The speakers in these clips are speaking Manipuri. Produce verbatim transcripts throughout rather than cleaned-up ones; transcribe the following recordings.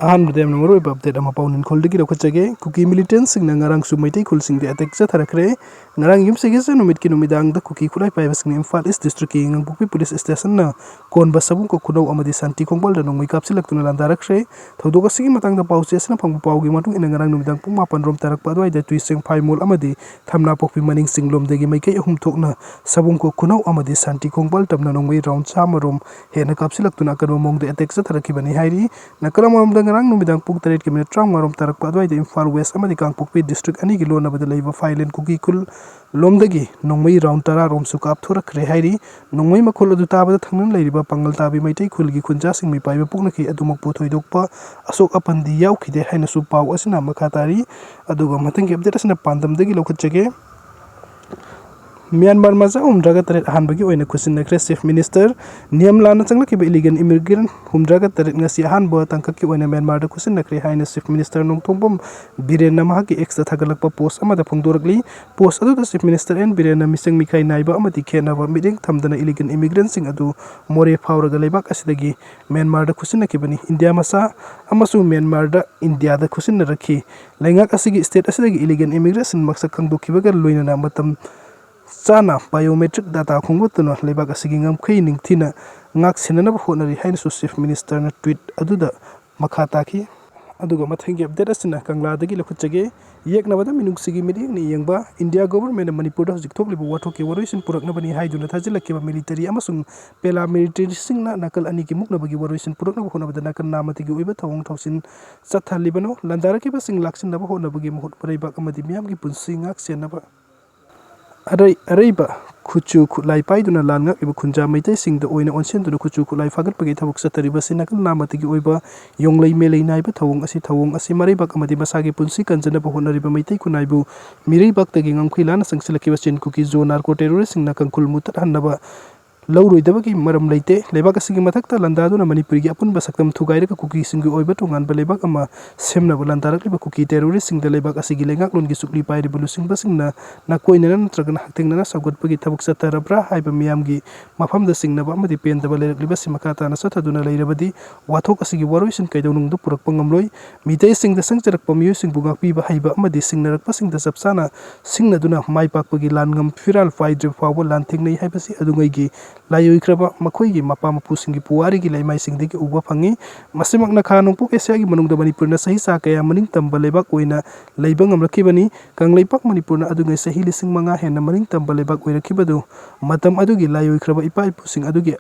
ꯑꯍꯥꯟꯕꯗ ꯌꯥꯝꯅ ꯃꯔꯨꯑꯣꯏꯕ ꯑꯞꯗꯦꯠ ꯑꯃ ꯄꯥꯎ ꯅꯤꯡꯈꯣꯜꯗꯒꯤ ꯂꯧꯈꯠꯆꯒꯦ꯫ ꯀꯨꯀꯤ ꯃꯤꯂꯤꯇꯦꯟꯁꯤꯡꯅ ꯉꯔꯥꯡꯁꯨ ꯃꯩꯇꯩ ꯈꯨꯜꯁꯤꯡꯗ ꯑꯦꯇꯦꯛ ꯆꯠꯊꯔꯛꯈ꯭ꯔꯦ꯫ ꯉꯔꯥꯡ ꯌꯨꯝꯁꯀꯩꯁ ꯅꯨꯃꯤꯠꯀꯤ ꯅꯨꯃꯤꯗꯥꯡꯗ ꯀꯨꯀꯤ ꯈꯨꯠꯂꯥꯏ ꯄꯥꯏꯕꯁꯤꯡꯅ ꯏꯝꯐꯥꯜ ꯏꯁ ꯗꯤꯁꯇ꯭ꯔꯤꯛꯀꯤ ꯉꯥꯡꯄꯣꯛꯄꯤ ꯄꯨꯂꯤꯁ ꯁ꯭ꯇꯦꯁꯟꯅ ꯀꯣꯟꯕ ꯁꯕꯨꯡꯈꯣꯛ ꯈꯨꯅꯧ ꯑꯃꯗꯤ ꯁꯥꯟꯇꯤ ꯈꯣꯡꯕꯥꯜꯗ ꯅꯣꯡꯃꯩ ꯀꯥꯞꯁꯤꯜꯂꯛꯇꯨꯅ ꯂꯥꯟꯗꯥꯔꯛꯈ꯭ꯔꯦ꯫ ꯊꯧꯗꯣꯛ ꯑꯁꯤꯒꯤ ꯃꯇꯥꯡꯗ ꯄꯥꯎ ꯆꯦ ꯑꯁꯤꯅ ꯐꯪꯕ ꯄꯥꯎꯒꯤ ꯃꯇꯨꯡ ꯏꯟꯅ ꯉꯔꯥꯡ ꯅꯨꯃꯤꯗꯥꯡ ꯄꯨꯡ ꯃꯥꯄꯟ ꯔꯣꯝ ꯇꯥꯔꯛꯄ ꯑꯗꯨꯋꯥꯏꯗ ꯇꯨꯏꯁꯦꯡ ꯐꯥꯏꯃꯣꯜ ꯑꯃꯗꯤ ꯊꯝꯅꯥꯄꯣꯛꯄꯤ ꯃꯅꯤꯡ ꯆꯤꯡꯂꯣꯝꯗꯒꯤ ꯃꯥꯏꯀꯩ ꯑꯍꯨꯝ ꯊꯣꯛꯅ ꯁꯕꯨꯡꯈꯣꯛ ꯈꯨꯅꯧ ꯑꯃꯗꯤ ꯁꯥꯟꯇꯤ ꯈꯣꯡꯕꯥꯜ ꯇꯝꯅ ꯅꯣꯡꯃꯩ ꯔꯥꯎꯟ ꯆꯥꯝꯃ ꯔꯣꯝ ꯍꯦꯟꯅ ꯀꯥꯞꯁꯤꯜꯂꯛꯇꯨꯅ ꯑꯀꯟꯕ ꯃꯑꯣꯡꯗ ꯑꯦꯇꯦꯛ ꯆꯠꯊꯔꯛꯈꯤꯕꯅꯤ ꯍꯥꯏꯔꯤ꯫ ꯅꯥꯀꯜ ꯑꯃꯔꯣꯝꯗ ꯉꯔꯥꯡ ꯅꯨꯃꯤꯗꯥꯡ ꯄꯨꯡ ꯇꯔꯦꯠꯀꯤ ꯃꯤꯅꯤꯠ ꯇꯔꯥꯃꯉꯥ ꯔꯣꯝ ꯇꯥꯔꯛꯄ ꯑꯗꯨꯋꯥꯏꯗ ꯏꯝꯐꯥꯜ ꯋꯦꯁ ꯑꯃꯗꯤ ꯀꯥꯡꯄꯣꯛꯄꯤ ꯗꯤꯁꯇ꯭ꯔꯤꯛ ꯑꯅꯤꯒꯤ ꯂꯣꯟꯅꯕꯗ ꯂꯩꯕ ꯐꯥꯏꯂꯦꯟ ꯀꯨꯀꯤ ꯈꯨꯜ ꯂꯣꯝꯗꯒꯤ ꯅꯣꯡꯃꯩ ꯔꯥꯎꯟ ꯇꯔꯥ ꯔꯣꯝꯁꯨ ꯀꯥꯞꯊꯣꯔꯛꯈ꯭ꯔꯦ ꯍꯥꯏꯔꯤ꯫ ꯅꯣꯡꯃꯩ ꯃꯈꯣꯜ ꯑꯗꯨ ꯇꯥꯕꯗ ꯊꯪꯅꯅ ꯂꯩꯔꯤꯕ ꯄꯥꯡꯒꯜ ꯇꯥꯕꯤ ꯃꯩꯇꯩ ꯈꯨꯜꯒꯤ ꯈꯨꯟꯖꯥꯁꯤꯡ ꯃꯤꯄꯥꯏꯕ ꯄꯣꯛꯅꯈꯤ꯫ ꯑꯗꯨꯃꯛꯄꯨ ꯊꯣꯏꯗꯣꯛꯄ ꯑꯁꯣꯛ ꯑꯄꯟꯗꯤ ꯌꯥꯎꯈꯤꯗꯦ ꯍꯥꯏꯅꯁꯨ ꯄꯥꯎ ꯑꯁꯤꯅ ꯃꯈꯥ ꯇꯥꯔꯤ꯫ ꯑꯗꯨꯒ ꯃꯊꯪꯒꯤ ꯑꯞꯗꯦꯠ ꯑꯁꯤꯅ ꯄꯥꯟꯗꯝꯗꯒꯤ ꯂꯧꯈꯠꯆꯒꯦ꯫ ꯃ꯭ꯌꯥꯟꯃꯥꯔ ꯃꯆꯥ ꯍꯨꯝꯗ꯭ꯔꯥꯒ ꯇꯔꯦꯠ ꯑꯍꯥꯟꯕꯒꯤ ꯑꯣꯏꯅ ꯈꯨꯠꯁꯤꯟꯅꯈ꯭ꯔꯦ꯫ ꯆꯤꯐ ꯃꯤꯅꯤꯁꯇꯔ ꯅꯤꯌꯝ ꯂꯥꯟꯅ ꯆꯪꯂꯛꯈꯤꯕ ꯏꯂꯤꯒꯦꯜ ꯏꯃꯤꯒ꯭ꯔꯦꯟ ꯍꯨꯝꯗ꯭ꯔꯥꯒ ꯇꯔꯦꯠ ꯉꯁꯤ ꯑꯍꯥꯟꯕ ꯇꯥꯡꯀꯛꯀꯤ ꯑꯣꯏꯅ ꯃ꯭ꯌꯥꯟꯃꯥꯔꯗ ꯈꯨꯠꯁꯤꯟꯅꯈ꯭ꯔꯦ ꯍꯥꯏꯅ ꯆꯤꯐ ꯃꯤꯅꯤꯁꯇꯔ ꯅꯣꯡꯊꯣꯡꯕꯝ ꯕꯤꯔꯦꯟꯅ ꯃꯍꯥꯛꯀꯤ ꯑꯦꯛꯁꯇ ꯊꯥꯒꯠꯂꯛꯄ ꯄꯣꯁ ꯑꯃꯗ ꯐꯣꯡꯗꯣꯔꯛꯂꯤ꯫ ꯄꯣꯁ ꯑꯗꯨꯗ ꯆꯤꯐ ꯃꯤꯅꯤꯁꯇꯔ ꯑꯦꯟ ꯕꯤꯔꯦꯟꯅ ꯃꯤꯆꯪ ꯃꯤꯈꯥꯏ ꯅꯥꯏꯕ ꯑꯃꯗꯤ ꯈꯦꯠꯅꯕ ꯃꯤꯠꯌꯦꯡ ꯊꯝꯗꯅ ꯏꯂꯤꯒꯦꯜ ꯏꯃꯤꯒ꯭ꯔꯦꯟꯁꯤꯡ ꯑꯗꯨ ꯃꯣꯔꯦ ꯐꯥꯎꯔꯒ ꯂꯩꯕꯥꯛ ꯑꯁꯤꯗꯒꯤ ꯃ꯭ꯌꯥꯟꯃꯥꯔꯗ ꯈꯨꯠꯁꯤꯟꯅꯈꯤꯕꯅꯤ꯫ ꯏꯟꯗꯤꯌꯥ ꯃꯆꯥ ꯑꯃꯁꯨ ꯃ꯭ꯌꯥꯟꯃꯥꯔꯗ ꯏꯟꯗꯤꯌꯥꯗ ꯈꯨꯠꯁꯤꯟꯅꯔꯛꯈꯤ꯫ ꯂꯩꯉꯥꯛ ꯑꯁꯤꯒꯤ ꯁ꯭ꯇꯦꯠ ꯑꯁꯤꯗꯒꯤ ꯏꯂꯤꯒꯦꯜ ꯏꯃꯤꯒ꯭ꯔꯦꯁꯟ ꯃꯁꯛ ꯈꯪꯗꯣꯛꯈꯤꯕꯒ ꯂꯣꯏꯅꯅ ꯃꯇꯝ ꯆꯥꯅ ꯕꯥꯏꯑꯣꯃꯦꯇ꯭ꯔꯤꯛ ꯗꯥꯇꯥ ꯈꯣꯝꯒꯠꯇꯨꯅ ꯂꯩꯕꯥꯛ ꯑꯁꯤꯒꯤ ꯉꯝꯈꯩ ꯅꯤꯡꯊꯤꯅ ꯉꯥꯛ ꯁꯦꯟꯅꯅꯕ ꯍꯣꯠꯅꯔꯤ ꯍꯥꯏꯅꯁꯨ ꯆꯤꯐ ꯃꯤꯅꯤꯁꯇꯔꯅ ꯇ꯭ꯋꯤꯠ ꯑꯗꯨꯗ ꯃꯈꯥ ꯇꯥꯈꯤ꯫ ꯑꯗꯨꯒ ꯃꯊꯪꯒꯤ ꯑꯞꯗꯦꯠ ꯑꯁꯤꯅ ꯀꯪꯂꯥꯗꯒꯤ ꯂꯧꯈꯠꯆꯒꯦ꯫ ꯌꯦꯛꯅꯕꯗ ꯃꯤꯅꯨꯡꯁꯤꯒꯤ ꯃꯤꯠꯌꯦꯡꯅ ꯌꯦꯡꯕ ꯏꯟꯗꯤꯌꯥ ꯒꯣꯚꯔꯟꯃꯦꯟꯠꯅ ꯃꯅꯤꯄꯨꯔꯗ ꯍꯧꯖꯤꯛ ꯊꯣꯛꯂꯤꯕ ꯋꯥꯊꯣꯛꯀꯤ ꯋꯥꯔꯣꯏꯁꯤꯟ ꯄꯨꯔꯛꯅꯕꯅꯤ ꯍꯥꯏꯗꯨꯅ ꯊꯥꯖꯤꯜꯂꯛꯈꯤꯕ ꯃꯤꯂꯤꯇꯔꯤ ꯑꯃꯁꯨꯡ ꯄꯦꯔꯥꯃꯤꯂꯤꯇꯔꯤꯁꯤꯡꯅ ꯅꯥꯀꯜ ꯑꯅꯤꯒꯤ ꯃꯨꯛꯅꯕꯒꯤ ꯋꯥꯔꯣꯏꯁꯤꯟ ꯄꯨꯔꯛꯅꯕ ꯍꯣꯠꯅꯕꯗ ꯅꯥꯀꯜ ꯅꯥꯝꯃꯇꯒꯤ ꯑꯣꯏꯕ ꯊꯧꯑꯣꯡ ꯊꯧꯁꯤꯟ ꯆꯠꯊꯍꯜꯂꯤꯕꯅꯣ? ꯂꯥꯟꯗꯥꯔꯛꯈꯤꯕꯁꯤꯡ ꯂꯥꯛꯁꯤꯟꯅꯕ ꯍꯣꯠꯅꯕꯒꯤ ꯃꯍꯨꯠ ꯃꯔꯩꯕꯥꯛ ꯑꯃꯗꯤ ꯃꯤꯌꯥꯝꯒꯤ ꯄꯨꯟꯁꯤ ꯉꯥꯛ ꯁꯦꯟꯅꯕ ꯑꯔꯩ ꯑꯔꯩꯕ ꯈꯨꯠꯁꯨ ꯈꯨꯠꯂꯥꯏ ꯄꯥꯏꯗꯨꯅ ꯂꯥꯟ ꯉꯥꯛꯂꯤꯕ ꯈꯨꯟꯖꯥ ꯃꯩꯇꯩꯁꯤꯡꯗ ꯑꯣꯏꯅ ꯑꯣꯟꯁꯤꯟꯗꯨꯅ ꯈꯨꯠꯁꯨ ꯈꯨꯠꯂꯥꯏ ꯐꯥꯒꯠꯄꯒꯤ ꯊꯕꯛ ꯆꯠꯊꯔꯤꯕꯁꯤ ꯅꯥꯀꯜ ꯅꯥꯝꯃꯇꯒꯤ ꯑꯣꯏꯕ ꯌꯣꯡꯂꯩ ꯃꯦꯂꯩ ꯅꯥꯏꯕ ꯊꯧꯑꯣꯡ ꯑꯁꯤ ꯊꯧꯑꯣꯡ ꯑꯁꯤ ꯃꯔꯩꯕꯥꯛ ꯑꯃꯗꯤ ꯃꯁꯥꯒꯤ ꯄꯨꯟꯁꯤ ꯀꯟꯖꯅꯕ ꯍꯣꯠꯅꯔꯤꯕ ꯃꯩꯇꯩ ꯈꯨꯟꯅꯥꯏꯕꯨ ꯃꯤꯔꯩꯕꯥꯛꯇꯒꯤ ꯉꯝꯈꯩ ꯂꯥꯟꯅ ꯆꯪꯁꯤꯜꯂꯛꯈꯤꯕ ꯆꯤꯟ ꯀꯨꯀꯤ ꯖꯣ ꯅꯥꯔꯀꯣ ꯇꯦꯔꯣꯔꯤꯁꯁꯤꯡꯅ ꯀꯪꯈꯨꯜ ꯃꯨꯠꯊꯠꯍꯟꯅꯕ ꯂꯧꯔꯣꯏꯗꯕꯒꯤ ꯃꯔꯝ ꯂꯩꯇꯦ꯫ ꯂꯩꯕꯥꯛ ꯑꯁꯤꯒꯤ ꯃꯊꯛꯇ ꯂꯥꯟꯗꯥꯗꯨꯅ ꯃꯅꯤꯄꯨꯔꯒꯤ ꯑꯄꯨꯟꯕ ꯁꯛꯇꯝ ꯊꯨꯒꯥꯏꯔꯒ ꯀꯨꯀꯤꯁꯤꯡꯒꯤ ꯑꯣꯏꯕ ꯇꯣꯉꯥꯟꯕ ꯂꯩꯕꯥꯛ ꯑꯃ ꯁꯦꯝꯅꯕ ꯂꯥꯟꯗꯥꯔꯛꯂꯤꯕ ꯀꯨꯀꯤ terroristꯁꯤꯡꯗ ꯂꯩꯕꯥꯛ ꯑꯁꯤꯒꯤ ꯂꯩꯉꯥꯛꯂꯣꯟꯒꯤ ꯆꯨꯛꯂꯤ ꯄꯥꯏꯔꯤꯕ ꯂꯨꯆꯤꯡꯕꯁꯤꯡꯅ ꯅꯥꯀꯣꯏꯅꯅ ꯅꯠꯇ꯭ꯔꯒꯅ ꯍꯛꯊꯦꯡꯅꯅ ꯁꯧꯒꯠꯄꯒꯤ ꯊꯕꯛ ꯆꯠꯊꯔꯕ꯭ꯔꯥ ꯍꯥꯏꯕ ꯃꯤꯌꯥꯝꯒꯤ ꯃꯐꯝꯗ ꯆꯤꯡꯅꯕ ꯑꯃꯗꯤ ꯄꯦꯟꯗꯕ ꯂꯩꯔꯛꯂꯤꯕꯁꯤ ꯃꯈꯥ ꯇꯥꯅ ꯆꯠꯊꯗꯨꯅ ꯂꯩꯔꯕꯗꯤ ꯋꯥꯊꯣꯛ ꯑꯁꯤꯒꯤ ꯋꯥꯔꯣꯏꯁꯤꯟ ꯀꯩꯗꯧꯅꯨꯡꯗ ꯄꯨꯔꯛꯄ ꯉꯝꯂꯣꯏ꯫ ꯃꯤꯇꯩꯁꯤꯡꯗ ꯆꯪꯖꯔꯛꯄ ꯃꯤꯑꯣꯏꯁꯤꯡꯕꯨ ꯉꯥꯛꯄꯤꯕ ꯍꯩꯕ ꯑꯃꯗꯤ ꯁꯤꯡꯅꯔꯛꯄꯁꯤꯡꯗ ꯆꯞ ꯆꯥꯅ ꯁꯤꯡꯅꯗꯨꯅ ꯃꯥꯏ ꯄꯥꯛꯄꯒꯤ ꯂꯥꯟꯉꯝ ꯐꯤꯔꯥꯜ ꯄꯥꯏꯗ꯭ꯔꯤꯕ ꯐꯥꯎꯕ ꯂꯥꯟ ꯊꯦꯡꯅꯩ ꯍꯥꯏꯕꯁꯤ ꯑꯗꯨꯉꯩꯒꯤ ꯂꯥꯏꯑꯣꯏꯈ꯭ꯔꯕ ꯃꯈꯣꯏꯒꯤ ꯃꯄꯥ ꯃꯄꯨꯁꯤꯡꯒꯤ ꯄꯨꯋꯥꯔꯤꯒꯤ ꯂꯩꯃꯥꯏꯁꯤꯡꯗꯒꯤ ꯎꯕ ꯐꯪꯉꯤ꯫ ꯃꯁꯤꯃꯛꯅ ꯈꯥ ꯅꯣꯡꯄꯣꯛ ꯑꯦꯁꯤꯌꯥꯒꯤ ꯃꯅꯨꯡꯗ ꯃꯅꯤꯄꯨꯔꯅ ꯆꯍꯤ ꯆꯥ ꯀꯌꯥ ꯃꯅꯤꯡ ꯇꯝꯕ ꯂꯩꯕꯥꯛ ꯑꯣꯏꯅ ꯂꯩꯕ ꯉꯝꯂꯛꯈꯤꯕꯅꯤ꯫ ꯀꯪꯂꯩꯄꯥꯛ ꯃꯅꯤꯄꯨꯔꯅ ꯑꯗꯨꯉꯩ ꯆꯍꯤ ꯂꯤꯁꯤꯡ ꯃꯉꯥ ꯍꯦꯟꯅ ꯃꯅꯤꯡ ꯇꯝꯕ ꯂꯩꯕꯥꯛ ꯑꯣꯏꯔꯛꯈꯤꯕꯗꯨ ꯃꯇꯝ ꯑꯗꯨꯒꯤ ꯂꯥꯏꯑꯣꯏꯈ꯭ꯔꯕ ꯏꯄꯥ ꯏꯄꯨꯁꯤꯡ ꯑꯗꯨꯒꯤ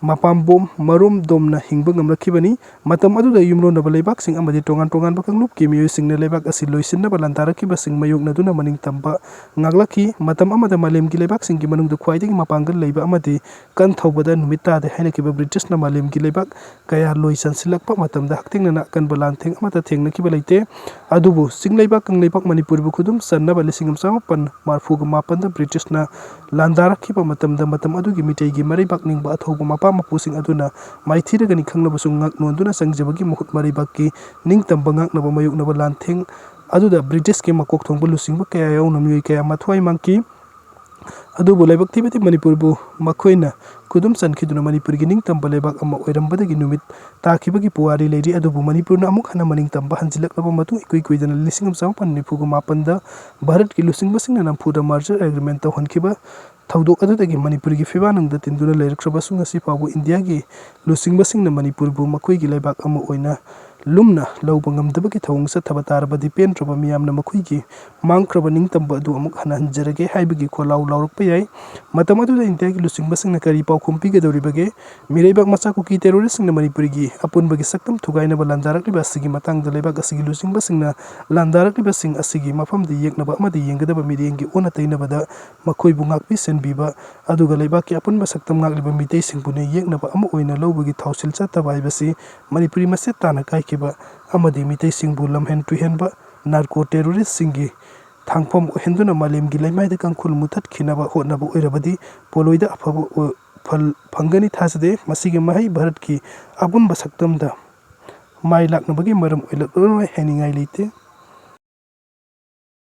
ꯃꯄꯥꯝꯕꯣꯝ ꯃꯔꯨꯝꯗꯣꯝꯅ ꯍꯤꯡꯕ ꯉꯝꯂꯛꯈꯤꯕꯅꯤ꯫ ꯃꯇꯝ ꯑꯗꯨꯗ ꯌꯨꯝꯂꯣꯟꯅꯕ ꯂꯩꯕꯥꯛꯁꯤꯡ ꯑꯃꯗꯤ ꯇꯣꯉꯥꯟ ꯇꯣꯉꯥꯟꯕ ꯀꯥꯡꯂꯨꯞꯀꯤ ꯃꯤꯑꯣꯏꯁꯤꯡꯅ ꯂꯩꯕꯥꯛ ꯑꯁꯤ ꯂꯣꯏꯁꯤꯟꯅꯕ ꯂꯥꯟꯗꯥꯔꯛꯈꯤꯕꯁꯤꯡ ꯃꯥꯌꯣꯛꯅꯗꯨꯅ ꯃꯅꯤꯡ ꯇꯝꯕ ꯉꯥꯛꯂꯛꯈꯤ꯫ ꯃꯇꯝ ꯑꯃꯗ ꯃꯥꯂꯦꯝꯒꯤ ꯂꯩꯕꯥꯛꯁꯤꯡꯒꯤ ꯃꯅꯨꯡꯗ ꯈ꯭ꯋꯥꯏꯗꯒꯤ ꯃꯄꯥꯡꯒꯜ ꯂꯩꯕ ꯑꯃꯗꯤ ꯀꯟ ꯊꯧꯕꯗ ꯅꯨꯃꯤꯠ ꯇꯥꯗꯦ ꯍꯥꯏꯅꯈꯤꯕ ꯕ꯭ꯔꯤꯇꯤꯁꯅ ꯃꯥꯂꯦꯝꯒꯤ ꯂꯩꯕꯥꯛ ꯀꯌꯥ ꯂꯣꯏ ꯆꯟꯁꯤꯜꯂꯛꯄ ꯃꯇꯝꯗ ꯍꯛꯊꯦꯡꯅꯅ ꯑꯀꯟꯕ ꯂꯥꯟꯊꯦꯡ ꯑꯃꯠꯇ ꯊꯦꯡꯅꯈꯤꯕ ꯂꯩꯇꯦ꯫ ꯑꯗꯨꯕꯨ ꯆꯤꯡꯂꯩꯕꯥꯛ ꯀꯪꯂꯩꯄꯥꯛ ꯃꯅꯤꯄꯨꯔꯕꯨ ꯈꯨꯗꯨꯝ ꯆꯟꯅꯕ ꯂꯤꯁꯤꯡ ꯑꯃ ꯆꯃꯥꯄꯟ ꯃꯔꯤꯐꯨꯒ ꯃꯥꯄꯟꯗ ꯕ꯭ꯔꯤꯇꯤꯁꯅ ꯂꯥꯟꯗꯥꯔꯛꯈꯤꯕ ꯃꯇꯝꯗ, ꯃꯇꯝ ꯑꯗꯨꯒꯤ ꯃꯤꯇꯩꯒꯤ ꯃꯔꯩꯕꯥꯛ ꯅꯤꯡꯕ ꯑꯊꯧꯕ ꯃꯄꯥ ꯃꯄꯨꯁꯤꯡ ꯑꯗꯨꯅ ꯃꯥꯏꯊꯤꯔꯒꯅꯤ ꯈꯪꯂꯕꯁꯨ ꯉꯥꯛ ꯅꯣꯟꯗꯨꯅ ꯆꯪꯖꯕꯒꯤ ꯃꯍꯨꯠ ꯃꯔꯩꯕꯥꯛꯀꯤ ꯅꯤꯡꯇꯝꯕ ꯉꯥꯛꯅꯕ ꯃꯥꯌꯣꯛꯅꯕ ꯂꯥꯟꯊꯦꯡ ꯑꯗꯨꯗ ꯕ꯭ꯔꯤꯇꯤꯁꯀꯤ ꯃꯀꯣꯛ ꯊꯣꯡꯕ ꯂꯨꯆꯤꯡꯕ ꯀꯌꯥ ꯌꯥꯎꯅ ꯃꯤꯑꯣꯏ ꯀꯌꯥ ꯃꯊ꯭ꯋꯥꯏ ꯃꯥꯡꯈꯤ꯫ ꯑꯗꯨꯕꯨ ꯂꯥꯏꯕꯛ ꯊꯤꯕꯗꯤ ꯃꯅꯤꯄꯨꯔꯕꯨ ꯃꯈꯣꯏꯅ ꯈꯨꯗꯨꯝ ꯆꯟꯈꯤꯗꯨꯅ ꯃꯅꯤꯄꯨꯔꯒꯤ ꯅꯤꯡꯇꯝꯕ ꯂꯩꯕꯥꯛ ꯑꯃ ꯑꯣꯏꯔꯝꯕꯗꯒꯤ ꯅꯨꯃꯤꯠ ꯇꯥꯈꯤꯕꯒꯤ ꯄꯨꯋꯥꯔꯤ ꯂꯩꯔꯤ꯫ ꯑꯗꯨꯕꯨ ꯃꯅꯤꯄꯨꯔꯅ ꯑꯃꯨꯛ ꯍꯟꯅ ꯃꯅꯤꯡꯇꯝꯕ ꯍꯟꯖꯤꯜꯂꯛꯂꯕ ꯃꯇꯨꯡ ꯏꯀꯨꯏ ꯀꯨꯏꯗꯅ ꯂꯤꯁꯤꯡ ꯑꯃ ꯆꯃꯥꯄꯟ ꯅꯤꯐꯨꯒ ꯃꯥꯄꯟꯗ ꯚꯥꯔꯠꯀꯤ ꯂꯨꯆꯤꯡꯕꯁꯤꯡꯅ ꯅꯝꯐꯨꯗ merger agreement ꯇꯧꯍꯟꯈꯤꯕ ꯊꯧꯗꯣꯛ ꯑꯗꯨꯗꯒꯤ ꯃꯅꯤꯄꯨꯔꯒꯤ ꯐꯤꯕꯥꯅꯨꯡꯗ ꯇꯤꯟꯗꯨꯅ ꯂꯩꯔꯛꯈ꯭ꯔꯕꯁꯨ ꯉꯁꯤ ꯐꯥꯎꯕ ꯏꯟꯗꯤꯌꯥꯒꯤ ꯂꯨꯆꯤꯡꯕꯁꯤꯡꯅ ꯃꯅꯤꯄꯨꯔꯕꯨ ꯃꯈꯣꯏꯒꯤ ꯂꯩꯕꯥꯛ ꯑꯃ ꯑꯣꯏꯅ ꯂꯨꯝꯅ ꯂꯧꯕ ꯉꯝꯗꯕꯒꯤ ꯊꯧꯑꯣꯡ ꯆꯠꯊꯕ ꯇꯥꯔꯕꯗꯤ ꯄꯦꯟꯗ꯭ꯔꯕ ꯃꯤꯌꯥꯝꯅ ꯃꯈꯣꯏꯒꯤ ꯃꯥꯡꯈ꯭ꯔꯕ ꯅꯤꯡꯇꯝꯕ ꯑꯗꯨ ꯑꯃꯨꯛ ꯍꯟꯅ ꯍꯟꯖꯔꯒꯦ ꯍꯥꯏꯕꯒꯤ ꯈꯣꯜꯂꯥꯎ ꯂꯥꯎꯔꯛꯄ ꯌꯥꯏ꯫ ꯃꯇꯝ ꯑꯗꯨꯗ ꯏꯟꯗꯤꯌꯥꯒꯤ ꯂꯨꯆꯤꯡꯕꯁꯤꯡꯅ ꯀꯔꯤ ꯄꯥꯎꯈꯨꯝ ꯄꯤꯒꯗꯧꯔꯤꯕꯒꯦ? ꯃꯤꯔꯩꯕꯥꯛ ꯃꯆꯥ ꯀꯨꯀꯤ terroristꯁꯤꯡꯅ ꯃꯅꯤꯄꯨꯔꯒꯤ ꯑꯄꯨꯟꯕꯒꯤ ꯁꯛꯇꯝ ꯊꯨꯒꯥꯏꯅꯕ ꯂꯥꯟꯗꯥꯔꯛꯂꯤꯕ ꯑꯁꯤꯒꯤ ꯃꯇꯥꯡꯗ ꯂꯩꯕꯥꯛ ꯑꯁꯤꯒꯤ ꯂꯨꯆꯤꯡꯕꯁꯤꯡꯅ ꯂꯥꯟꯗꯥꯔꯛꯂꯤꯕꯁꯤꯡ ꯑꯁꯤꯒꯤ ꯃꯐꯝꯗ ꯌꯦꯛꯅꯕ ꯑꯃꯗꯤ ꯌꯦꯡꯒꯗꯕ ꯃꯤꯠꯌꯦꯡꯒꯤ ꯑꯣꯟꯅ ꯇꯩꯅꯕꯗ ꯃꯈꯣꯏꯕꯨ ꯉꯥꯛꯄꯤ ꯁꯦꯟꯕꯤꯕ ꯑꯗꯨꯒ ꯂꯩꯕꯥꯛꯀꯤ ꯑꯄꯨꯟꯕ ꯁꯛꯇꯝ ꯉꯥꯛꯂꯤꯕ ꯃꯤꯇꯩꯁꯤꯡꯕꯨ ꯅꯦꯠ ꯌꯦꯛꯅꯕ ꯑꯃ ꯑꯣꯏꯅ ꯂꯧꯕꯒꯤ ꯊꯧꯁꯤꯜ ꯆꯠꯇꯕ ꯍꯥꯏꯕꯁꯤ ꯃꯅꯤꯄꯨꯔꯤ ꯃꯁꯦꯠ ꯇꯥꯅ ꯀꯥꯏꯈꯤꯕ ꯑꯃꯗꯤ ꯃꯤꯇꯩꯁꯤꯡꯕꯨ ꯂꯝꯍꯦꯟ ꯇꯨꯍꯦꯟꯕ narco terroristꯁꯤꯡꯒꯤ ꯊꯥꯡꯐꯝ ꯑꯣꯏꯍꯟꯗꯨꯅ ꯃꯥꯂꯦꯝꯒꯤ ꯂꯩꯃꯥꯏꯗ ꯀꯥꯡꯈꯨꯜ ꯃꯨꯊꯠꯈꯤꯅꯕ ꯍꯣꯠꯅꯕ ꯑꯣꯏꯔꯕꯗꯤ ꯄꯣꯂꯣꯏꯗ ꯑꯐꯕ ꯑꯣꯏ-, ꯐꯪꯒꯅꯤ ꯊꯥꯖꯗꯦ꯫ ꯃꯁꯤꯒꯤ ꯃꯍꯩ ꯚꯥꯔꯠꯀꯤ ꯑꯄꯨꯟꯕ ꯁꯛꯇꯝꯗ ꯃꯥꯏ ꯂꯥꯛꯅꯕꯒꯤ ꯃꯔꯝ ꯑꯣꯏꯔꯛꯂꯔꯣꯏ ꯍꯥꯏꯅꯤꯡꯉꯥꯏ ꯂꯩꯇꯦ꯫